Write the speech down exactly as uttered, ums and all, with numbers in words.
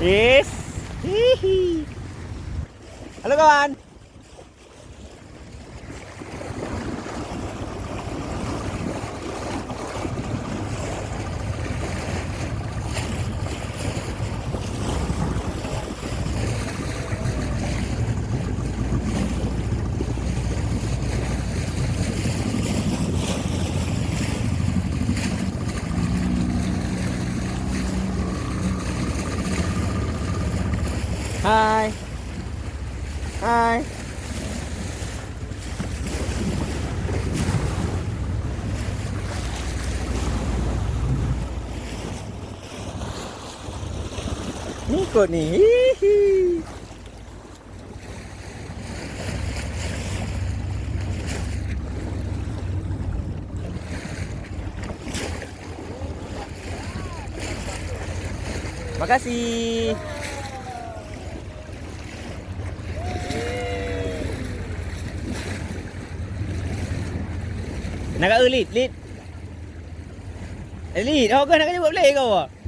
Yes. Hihi. Halo kawan. Hai. Hai. Ni kot ni. Hihi. Makasih. Na ka eu, Lid, Lid. Eh, Lid, oh, kau nak kena buat play kau?